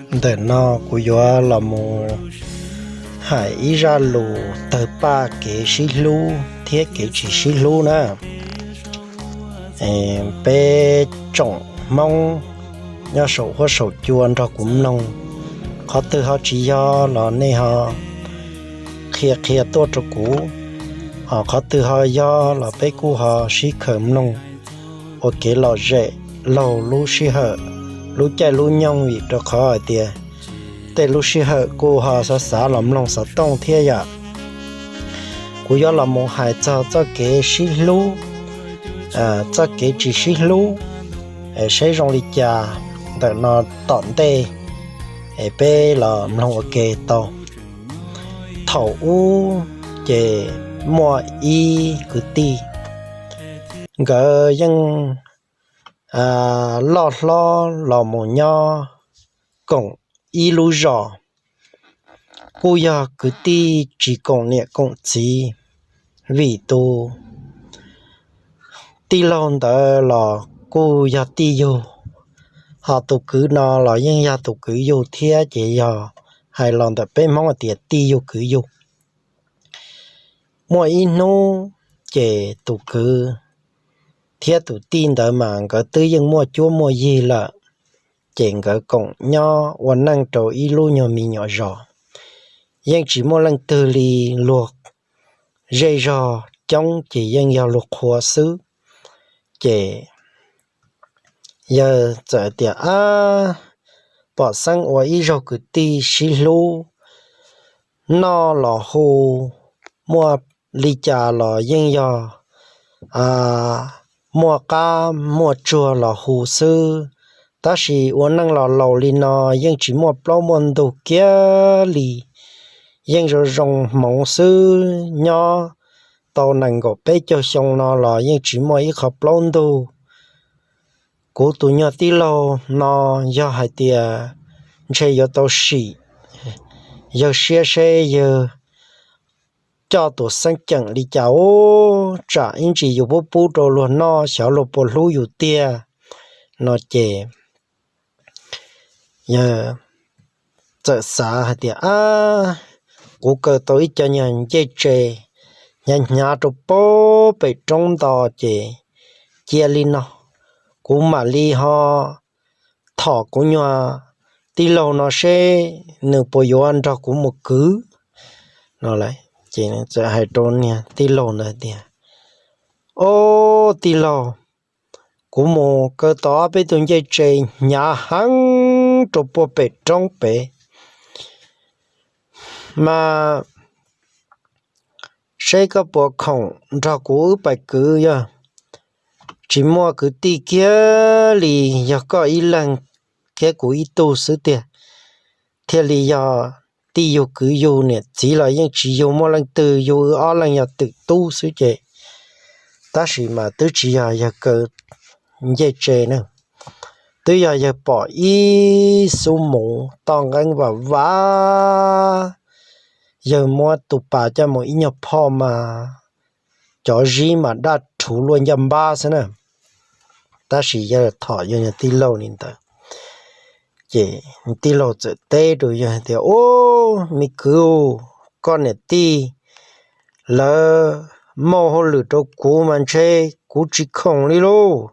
Ntawm no kuv yuav los mus hais ib zaj lus tawg paj kev sib hlub thiab kev tsis sib hlub na. Peb tsoom Hmoob nyob saum huab saum cua nrog kuv mloog, qhov twg ho tsis yog los nej ho qhia qhia tuaj rau kuv, ho qhov twg ho yog los peb kuj ho sib khaws mloog ua kev lom zem laug lub sij hawm, lub caij lub nyoog, vim rau qhov hais tias tej lub sij hawm kuj ho xav xav los mloog xov tooj thiab yom. Kuv yuav los mus hais txog txoj kev sib hlub, txoj kev tsis sib hlub, saib zoo li cas ntawm no tom ntej, peb los mloog ua ke tau. Thaum ub ces muaj ib kwv tij, nkawd yeej loj hlob los mus nyob koom ib lub zos, kuj yog kwv tij tsis koom niam koom txiv, vim tus tij laug ntawd los kuj yog tij yug, ho tus kwv no los yeej yog tus kwv yug thiab, ces yog hais los ntawm peb Hmoob hais tias tij yug kwv yug. Muaj ib hnub ces tus kwv thiab tus tij ntawd mas nkawd twb yeej muaj cuab muaj yig lawm, ces nkawd koom nyob ua neej rau ib lub nyuag me nyuam zos, yeej tsis muaj leej twg li, luag zej zog coob ces yeej yog luag qhua xwb. Ces yawg txawm tias, Ab, pom xeeb ua ib zaug kwv tij sib hlub, noj los hu, muaj li cas los yeej yog muaj qab muaj tsuag los hu xwb, tab sis ua neej los laus li no yeej tsis muaj plaub muaj ntug kiag li, yeej zoo zoo hmoov xwb, nyob tau nees nkaum peb caug xyoo no los yeej tsis muaj ib qho plaub ntug. Kuv tus nyuag tij laug no yog hais tias ntshe yuav tau sim yawg siab seb yawg coj tus xeeb ceem li cas, ub, tsam ib ntsis yus pub pub rau luag noj xyov luag puas hlub yus tiag. No ces yawg txawm xav hais tias, Ab, kuv kaw tau ib co nyuag ncej tse hnyav hnyav rau pem roob nto, ces cia li no kuv mam li ho thom kuv nyuag tij laug no seb nws puas yuav nrog kuv mus kwv no. Ces txawm hais rau niag tij laug ntawd tias, Ob, tij laug, kuv mus kaw tau ob peb tug ncej tse hnyav heev rau puag pem roob pem, mas seb koj puas khoom nrog kuv wb pais kwv. Yog tsis muaj kwv tij kiag li, yog koj ib leeg thiab kuv ib tug xwb tiag, thiaj li yog tij yug kwv yug, niam txiv los yeej tsis yug muaj leej twg, yug wb ob leeg yog twm tub xwb ces. Tab sis mas twb tsis yog yawg kaw ncej tse na, twb yog yawg pom ib xub muv toj nqeeb vam vam, yawg muab tus pas coj mus ib nyuag phoj mas cov zib mas daj rhuv luaj ncaj npab xwb na. Tab sis yawg thom yawg tij laug li ntawd, ces tij laug txawm teb rau yawg tias, Ub, me kwv, koj niam tij lawv muaj hauj lwm rau kuv mas ntshe kuv tsis khoom li lauj.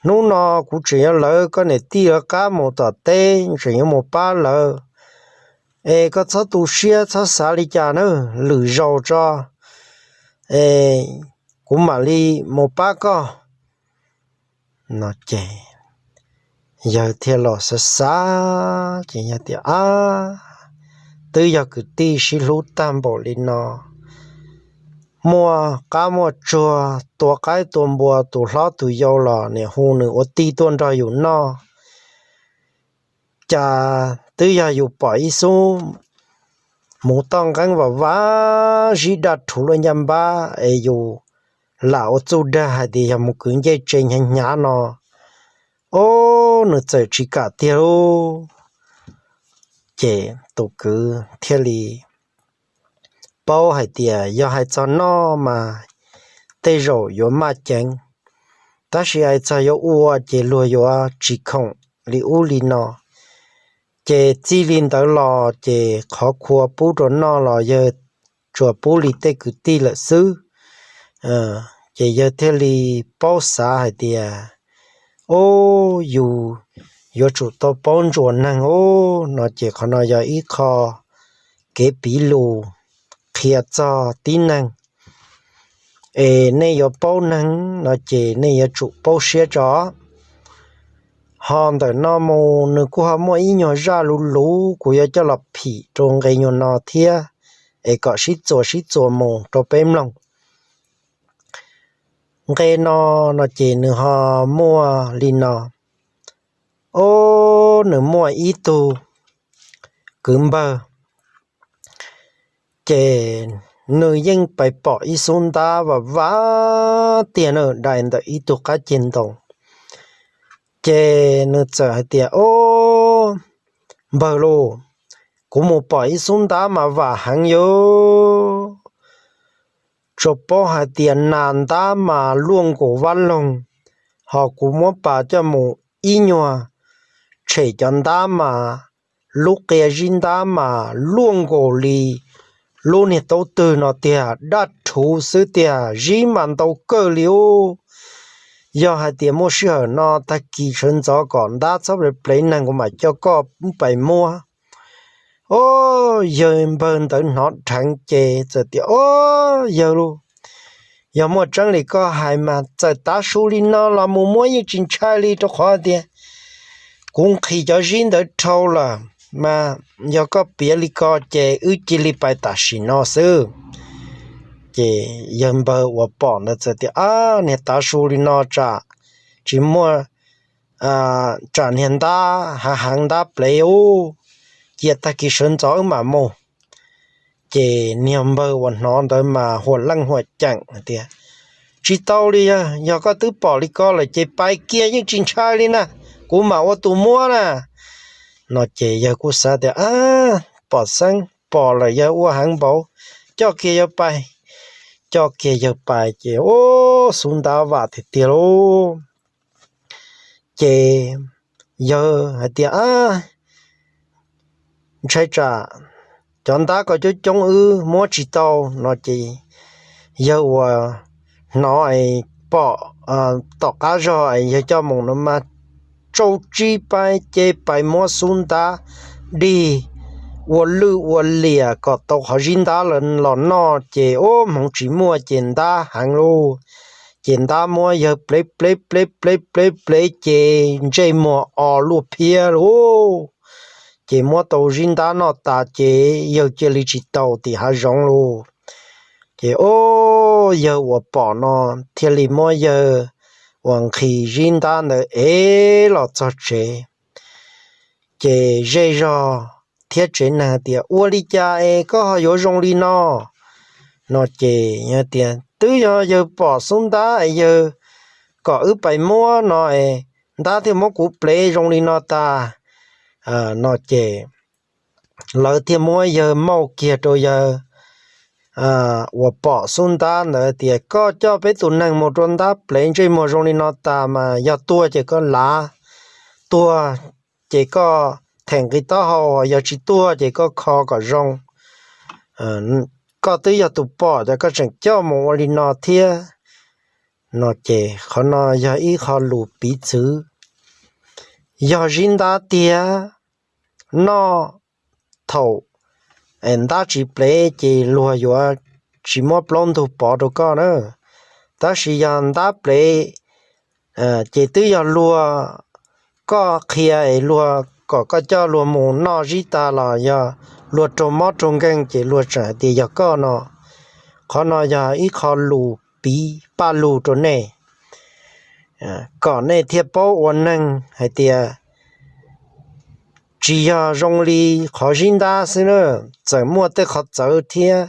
Hnub no kuv tseem yuav lawv koj niam tij lawv qab mus tom teb, tseem yuav mus pab lawv. Es koj txhob tu siab txhob xav li cas na, lwm zaus tso, es kuv mam li mus pab koj. No ces yawg thiaj los xav xav ces yawg tias, Ab, twb yog kwv tij sib hlub tag npaum li no, muaj qab muaj tsuag, tua qaib tua npua, tus hlob tus yau los niam hu nws ua tij tuaj nrog yus noj. Cas twb yog yus pom ib xub muv toj nqeeb vam vam, zib daj rhuv luaj ncaj npab es yus lam ua txuj dag hais tias yog mus kwv ncej tse hnyav hnyav no, ob, nws txawm tsis kam tiag lauj. Ces tus kwv thiaj li paub hais tias yog hais txog noj mas tej zaum yuav maj ceev, tab sis hais txog yuav ua ces luag yuav tsis khoom li ub li no. Ces txij li ntawd los ces qhov khua pub rau noj los yawg tsuas pub li tej kwv tij lawm xwb. Ces yawg thiaj li paub xav hais tias, o, yus yuav tsum tau paub ntsuas neeg os. No ces qhov no yog ib qho kev piv lus qhia txog tib neeg. Es nej yuav paub neeg no ces nej yuav tsum paub siab tso. Ho ntawm no mus nws kuj ho muaj ib nyuag zaj luv luv kuv yuav coj los phim rau nqe nyuag no thiab, es kom sib txuas sib txuas mus rau peb mloog. Nqe no, no ces nws ho muaj li no. O, nws muaj ib tug kwv npawg, ces nws yeej pais pom ib xub ntab vam vam tiag na dai ntawm ib tug qab ceg ntoo. Ces nws txawm hais tias, o, npawg lauj, kuv mus pom ib xub ntab mas vam heev yus. Tsuas paub hais tias nas ntab mas luaj nkaus vaj loog, ho kuv muab pas coj mus ib nyuag tshem cov ntab mas lub qia zib ntab mas luaj nkaus li lub niag taub twg no tiag, daj rhuv xwb tiag, zib mas ntau kawg li ub. Yog hais tias muaj sij hawm no tag kis sawv ntxov kom ntab txhob plev plev neeg kuv mam coj koj pais muab. O, yawg npawg ntawd hnov dheev ces txawm tias, o, yawg lauj, yog muaj tseeb li koj hais mas txawm tav su li no los mus muab yeej tsis ntshai li rau qhov tias kuv nqhis cov zib ntawd dhau lawm mas yog koj piav li ko ces wb cia li pais tam sim no xwb. Ces yawg npawg uas pom ntawd txawm tias, a, niag tav su li no tsam tsis muaj, tsam niag ntab hav heev ntab plev ub, cia tag kis sawv ntxov wb mam mus. Ces niag npawg uas hnov ntawd mas huam leej huam ceem hais tias, tsis tau li yawg, yog koj twb pom li ko lawm ces pais kiag yeej tsis ntshai li na, kuv mam ua tus muab na. No ces yawg kuj xav tias, a, pom xeeb pom lawm yawg ua heev npaum, coj kiag yawg pais. Coj kiag yawg pais ces ub, xub ntab vam tiag tiag lauj. Ces yawg hais tias, a, ntshai tsam cov ntab ko coob coob wb muab tsis tau. No ces yawg uas hnov pom tom qab zog yawg coj mus no mas tsau tsib pab ces pais muab xub ntab dig ua lwj ua liam kom tau qhov zib ntab los noj ces ub, hmoov tsis muaj ces ntab heev lauj. Ces ntab muab yawg plev plev plev plev plev plev ces ntsej muag o luaj phiab lauj. Ces muab tau zib ntab noj tas ces yawg cia li tsis tau tim hav zoov lauj. Ces ub, yawg uas pom no thiaj li muab yawg uas nqhis zib ntab ntawd ev los txog tsev. Ces zej zog thiab tsev neeg tias, ua li cas es koj ho yuav zoo li no? No ces tias, twb yog yawg pom xub ntab es yawg kom wb pais muab no es ntab thiaj muab kuv plev zoo li no tas. No ces lawv thiaj muab yawg mauj kiag rau yawg uas pom xub ntab ntawd tias, koj coj peb tus neeg mus rau ntab plev ntsej muag zoo li no tas mas yog tuag ces koj lav, tuag ces koj them nqi taub hau, yog tsis tuag ces koj kho kom zoo. Koj twb yog tus pom ces koj tseem coj mus ua li no thiab. No ces qhov no yog ib qho lus piv txwv. Yog zib ntab tiag, noj thaum ntab tsis plev ces luag yuav tsis muab plaub ntug pov rau koj na. Tab sis yog ntab plev ces twb yog luag, koj qhia es luag kom koj coj luag mus noj zib tas los yog luag raug mob raug nkeeg ces luag tseem hais tias yog koj no. Qhov no yog ib qho lus piv paj lug rau nej, kom nej thiaj paub ua neeg hais tias tsis yog zoo li qhov zib ntab xwb na, txawm muaj tej qhov txawv thiab.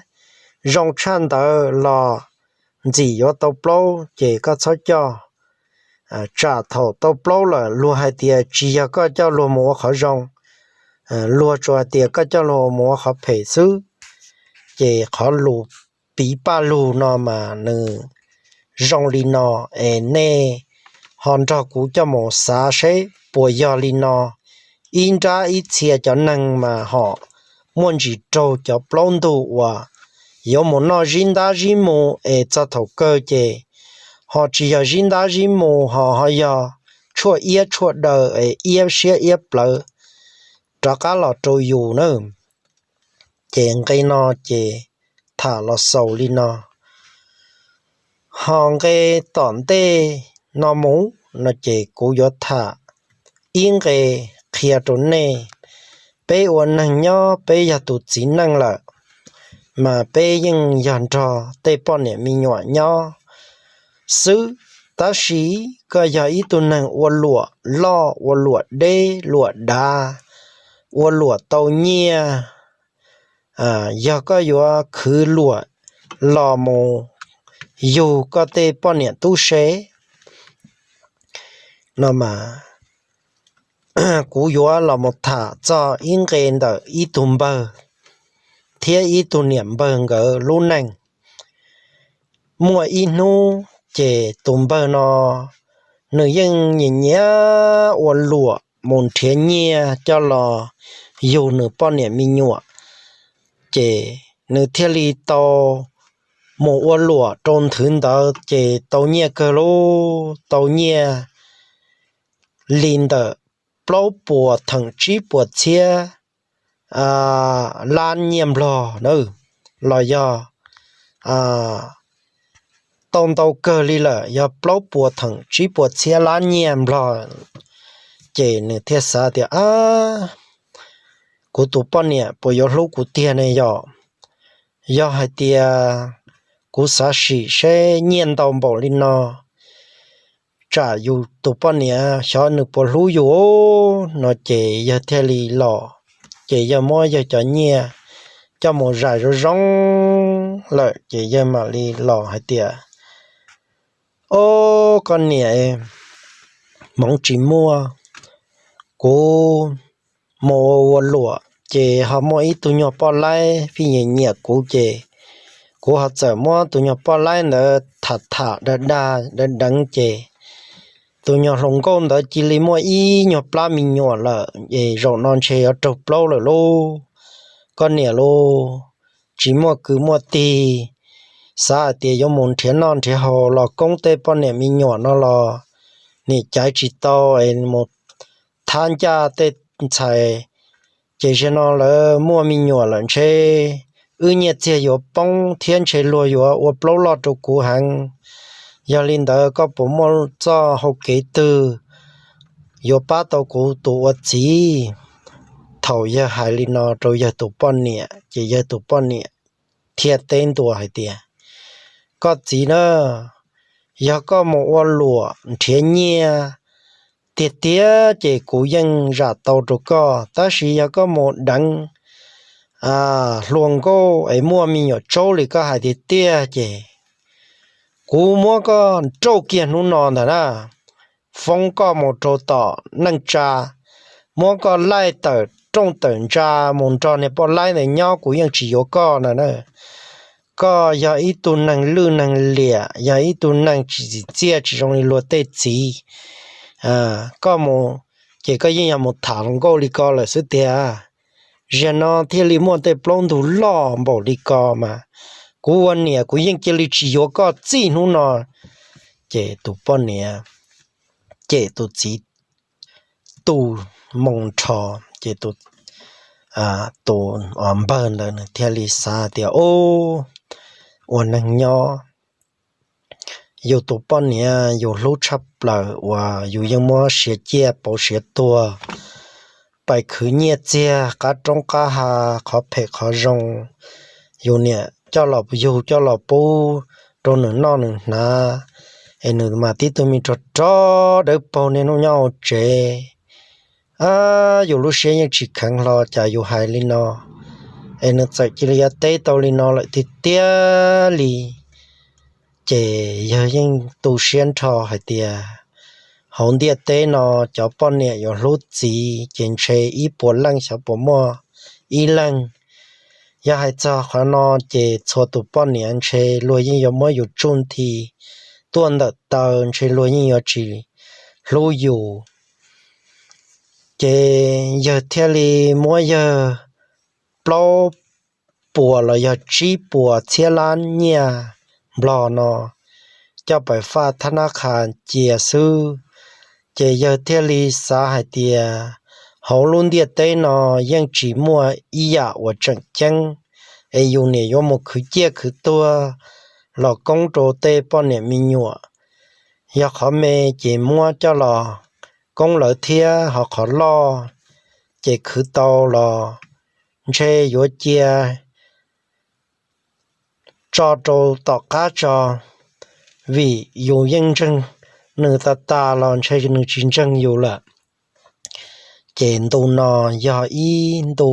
Zoo tshaj ntawd los ntxim yuav tau plaub ces koj txhob coj. Tsam thaum tau plaub lawm luag hais tias tsis yog koj coj luag mus ua qhov zoo, luag tsuas hais tias koj coj luag mus ua qhov phem xwb. Ces qhov lus piv paj lug no mas nws zoo li no, es nej ho nrog kuv coj mus xav seb puas yog li no ib nrab ib txhia cov neeg mas ho muaj ntsis raug cov plaub ntug uas yuav mus noj zib ntab zib mu es txog thaum kawg ces ho tsis yog zib ntab zib mu ho ho yog tshuaj iab tshuaj daw es iab siab iab plawv rov qab los rau yus na. Ces nqe no ces tham los xaus li no. Ho nqe tom ntej no mus no ces kuv yuav tham ib nqe qhia rau nej. Peb ua neeg nyob peb yog tus txiv neej lawm, mas peb yeej yog nrog tej poj niam me nyuam nyob xwb. Tab sis koj yog ib tug neeg ua luam loj ua luam deb luam dav, ua luam tau nyiaj, yog koj yuav khwv luam los mus yug koj tej poj niam tub se no mas kuv yuav los mus tham txog ib nqe ntawm ib tug npawg thiab ib tug niam npawg nkawd lub neej. Muaj ib hnub ces tus npawg no nws yeej nyiam nyiam ua luam mus nrhiav nyiaj coj los yug nws poj niam me nyuam. Ces nws thiaj li tau mus ua luam rau nthwv ntawd ces tau nyiaj kawg lub, tau nyiaj li ntawm plaub puas theem tsib puas txhiab lab nyiaj nplog na, los yog tau ntau kawg li lawm yog plaub puas theem tsib puas txhiab lab nyiaj nplog. Ces nws thiaj xav tias, ab, kuv tus poj niam puas yuav hlub kuv tiag ne yom? Yog hais tias kuv xav sim seb nyiaj ntau npaum li no, tsam yus tus poj niam xyov nws puas hlub yus no ces yawg thiaj li los. Ces yawg muab yawg cov nyiaj coj mus zais zoo zoo lawm ces yawg mam li los hais tias, ob, koj niam, hmoov tsis muaj, kuv mus ua luam ces ho muaj ib tug nyuag poj laib fij nyiam nyiam kuv ces kuv ho txawm muab tus nyuag poj laib ntawd tham tham dag dag deev deev ces tus nyuag hluas nkauj ntawd cia li muaj ib nyuag plab me nyuam lawm es zaum no ntshe yuav raug plaub lawm lauj. Koj niam lauj, tsis muaj kwv muaj tij, xav hais tias yuav mus nrhiav noj nrhiav haus los koob tej poj niam me nyuam no los niam caiv tsis tau es mus thab ncaj tej ntxhais, ces zaum no lawv muaj me nyuam lawm ntshe wb nyiaj txiag yuav poob thiab ntshe luag yuav ua plaub loj rau kuv heev. Yog li ntawd koj puas muaj txoj hau kev twg yuav pab tau kuv tus ua txiv? Thaum yawg hais li no rau yawg tus poj niam ces yawg tus poj niam thiaj teb ntua hais tias, koj txiv na, yog koj mus ua luam nrhiav nyiaj tiag tiag ces kuv yeej zam tau rau koj, tab sis yog koj mus deev hluas nkauj es muaj me nyuam tsaub li koj hais tiag tiag ces kuv muab koj nrauj kiag hnub no ntag na, foob koj mus rau tom neej tsa, muab koj laij tawm rooj tawm ntsa mus nrog niag poj laib ntawd nyob kuv yeej tsis yuav koj na. Koj yog ib tug neeg lwj neeg liam, yog ib tug neeg tsis txim txiaj tsis zoo li luag tej txiv. Koj mus ces koj yeej yog mus tham hluas nkauj li ko lawm xwb tiag. Zaum no thiaj li muaj tej plaub ntug loj npaum li ko mas kuv ua niam kuv yeej cia li tsis yuav koj txij hnub no. Ces tus poj niam cem tus txiv tu moo nrho, ces tus npawg ntawd nws thiaj li xav tias, ub, ua neeg nyob yus tus poj niam yus hlub tshaj plaws uas yus yeej muab siav ciaj pauv siav tuag, pais khwv nyiaj txiag qab roob qab hav qhov phem qhov zoo, yus niam coj los yug coj los pub rau nws noj nws hnav, es nws mas tib tug me rog rog dawb paug niaj hnub nyob hauv tsev. Yus lub siab yeej tsis kheev hlo cas yus hais li no, es nws txawm cia li yuav teb tau li no lawm tiag tiag li. Ces yawg yeej tu siab nrho hais tias hauv ntiaj teb no cov poj niam yuav hlub txiv ces ntshe ib puas leej xyov puas muaj ib leeg. Yog hais txog qhov no ces txhua tus poj niam ntshe luag yeej yuav muab yus tsuj nthi tuaj ntawm taw, ntshe luag yeej yuav tsis hlub yus. Ces yawg thiaj li muab yawg plaub puas los yog tsib puas txhiab lab nyiaj nplog no coj pais faj thab nab qha cia xwb. Ces yawg thiaj li xav hais tias hauv lub ntiaj teb no yeej tsis muaj ib yam uas tseem ceeb es yus niam yuav mus khwv ciaj khwv tuag los koob rau tej poj niam me nyuam. Yog qhov me ces muab coj los koob lawv thiab, ho qhov loj ces khwv tau los ntshe yuav cia tso rau tom qab tso, vim yus yeej ntseeg nws tas tas los ntshe nws tsis ntseeg yus lawm. Ces ntu no yog ib ntu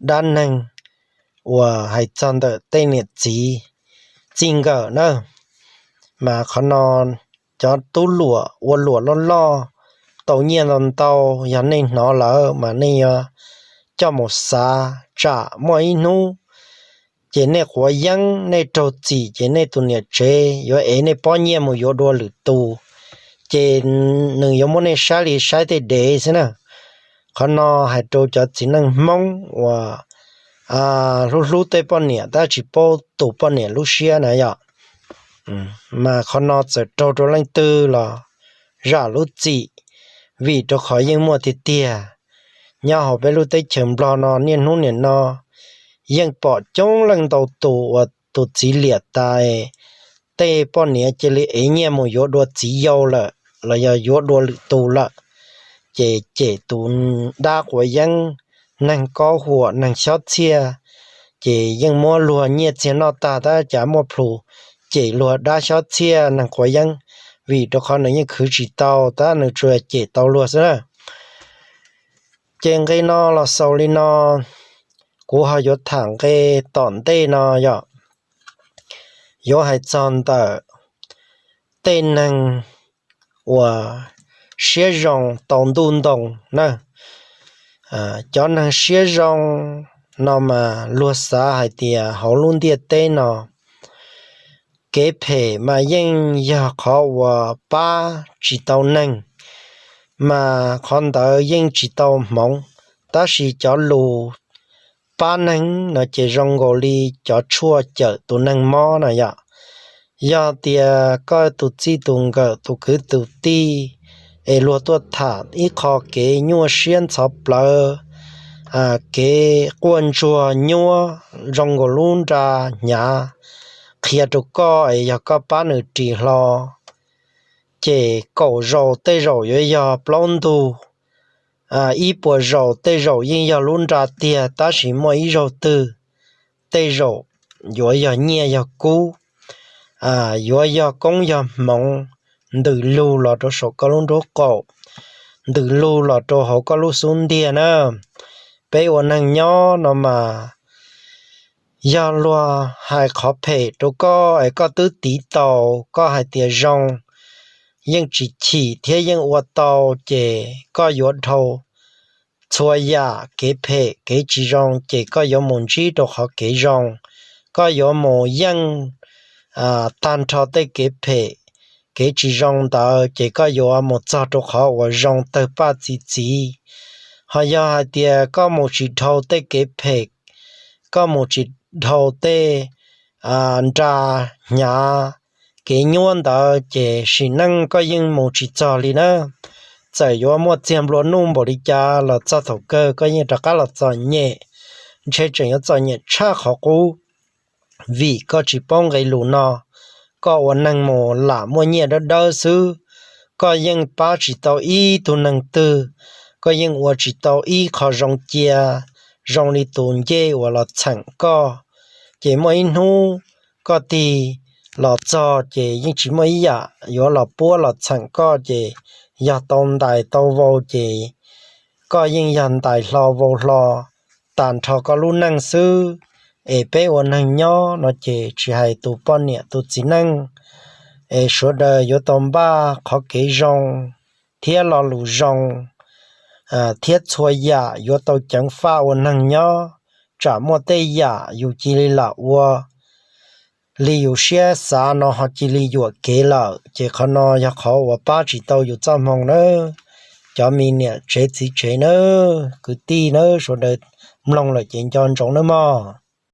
dab neeg uas hais txog ntawm tej niam txiv txij nkawm na. Mas qhov no cov tub luam ua luam loj loj tau nyiaj ntau ntau, yog nej hnov lawm mas nej yuav coj mus xav, tsam muaj ib hnub ces nej quav yeeb nej raug txim ces nej tus niam tsev yuav ev nej pob nyiaj mus yuav dua lwm tus, ces nws yuav muab nej saib li saib tej dev xwb na. Qhov no hais rau cov txiv neej Hmoob uas hlub hlub tej poj niam tab tsis paub tus poj niam lub siab na yom. Mas qhov no txawm raug rau leej twg los zam lub txim, vim rau qhov yeej muaj tiag tiag. Nyob hauv peb lub teb chaws Nplog no niaj hnub nim no yeej pom coob leej ntau tus uas tus txiv liam tas, tej poj niam cia li ev nyiaj mus yuav dua txiv yau lawm los yog yuav dua lwm tus lawm, ces cem tus dab quav yeeb, neeg kob huam neeg xyob txhiaj, ces yeej muab luag nyiaj txiag noj tag tab cas muaj plhus cem luag dab xyob txhiaj neeg quav yeeb, vim rau qhov nws yeej khwv tsis tau tab nws tsuas cem tau luag xwb na. Ces nqe no los xaus li no, kuv ho yuav tham nqe tom ntej no yom, yuav hais txog ntawm tej neeg uas siab zoo tau ntuj ntoo na. Cov neeg siab zoo no mas luag xav hais tias hauv lub ntiaj teb no kev phem mas yeej yog qhov uas pab tsis tau neeg, mas qhov ntawd yeej tsis tau hmoov. Tab sis cov lus pab neeg no ces zoo nkaus li cov tshuaj cawm tus neeg mob na yom. Yog tias koj tus txij tus nkawm tus kwv tus tij es luag tuaj tham ib qho kev nyuaj siab ntxhov plawv, kev quaj ntsuag nyuab zoo nkaus lub nra hnyav qhia rau koj es yog koj pab nws ris hlo, ces kaum zaus tej zaum yuav yog plaub ntug, ib puas zaus tej zaum yeej yog lub nra tiag tab sis muaj ib zaug twg tej zaum yuav yog nyiaj yog kub, yuav yog koob yog hmoov ntws lug los rau saum koj lub nraub qaum, ntws lug los rau hauv koj lub xub ntiag na. Peb ua neeg nyob no mas yog luag hais qhov phem rau koj es koj twb tiv tau, koj hais tias zoo, yeej tsis chim thiab yeej ua tau, ces koj yuav dhau txhua yam kev phem kev tsis zoo ces koj yuav mus ntsib rau qhov kev zoo. Koj yuav mus yeej tag nrho tej kev phem kev tsis zoo ntawd ces koj yuav mus txog rau qhov uas zoo tawg paj txi txiv. Ho yog hais tias koj mus tsis dhau tej kev phem, koj mus tsis dhau tej nra hnyav kev nyuab ntawd ces sim neej koj yeej mus tsis txog li na. Txawm yuav muaj txiag nplua nuj npaum li cas los txog thaum kawg koj yeej rov qab los txom nyem, ntshe tseem yuav txom nyem tshaj qhov qub. Vim koj tsis paub nqe lus no, koj ua neeg mus lam muaj nyiaj dawb dawb xwb, koj yeej pab tsis tau ib tug neeg twg, koj yeej ua tsis tau ib qho zoo cia zoo li tus ncej uas los txheem koj. Ces muaj ib hnub koj tig los txog ces yeej tsis muaj ib yam yuav los puab los txheem koj, ces yog tau ntais tau vau ces koj yeej yog ntais hlo vau hlo tag nrho koj lub neej xwb. Es peb ua neeg nyob no ces tsis hais tus poj niam tus txiv neej, es sawv daws yuav tau npaj qhov kev zoo thiab lo lus zoo, thiab txhua yam yuav tau ceev faj ua neeg nyob, tsam muaj tej yam yus cia li lam ua li yus siab xav no ho cia li yuam kev lawm, ces qhov no yog qhov uas pab tsis tau yus txoj hmoo nawb. cov me niam tsev txiv tsev nawb, kwv tij nawb, sawv daws mloog lawm ces nco ntsoov nawb mog.